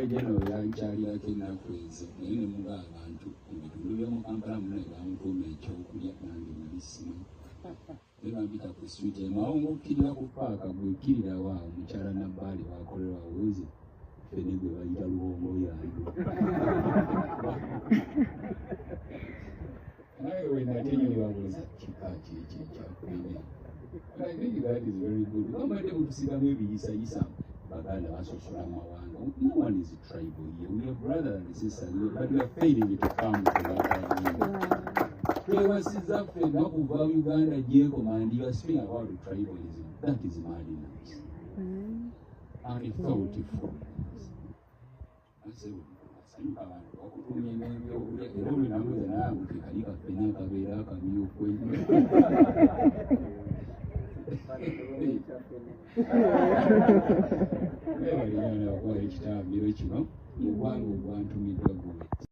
Secretary General yankyalirako ennaku ezo, naye ne muga abantu mu bitundu by'omu Kampala muno ne bamutuuma ekyokulya, nange nali simanyi. Naye bampita ku street emu awo ng'okkirira ku paaka, bw'okkirirawo awo mukyala Nabbaale wakolera awuzi ffene gwe bayita Luwongo yange. Naye we natenyo ne babuuza kika ki ekyo ekya ffene. But I think that is very good. Bambadde mutusigamu ebiyisayisa, Baganda basosola amawanga. No one is tribal here. We are brothers and sisters, but we are failing to come to that agreement. Twewasiza ffenna kuva Uganda gyekoma, and you are speaking about tribalism. That is madness and thoughtfulness. Asanyuka abantu bakutumye n'ebyokulya, era olwo namuweza nayanguke kali kaffena akabeera akamyufu ennyo. Weebale nnyo okuwa ekitambiro kino mu ggwanga ogwantumiddwa gwe.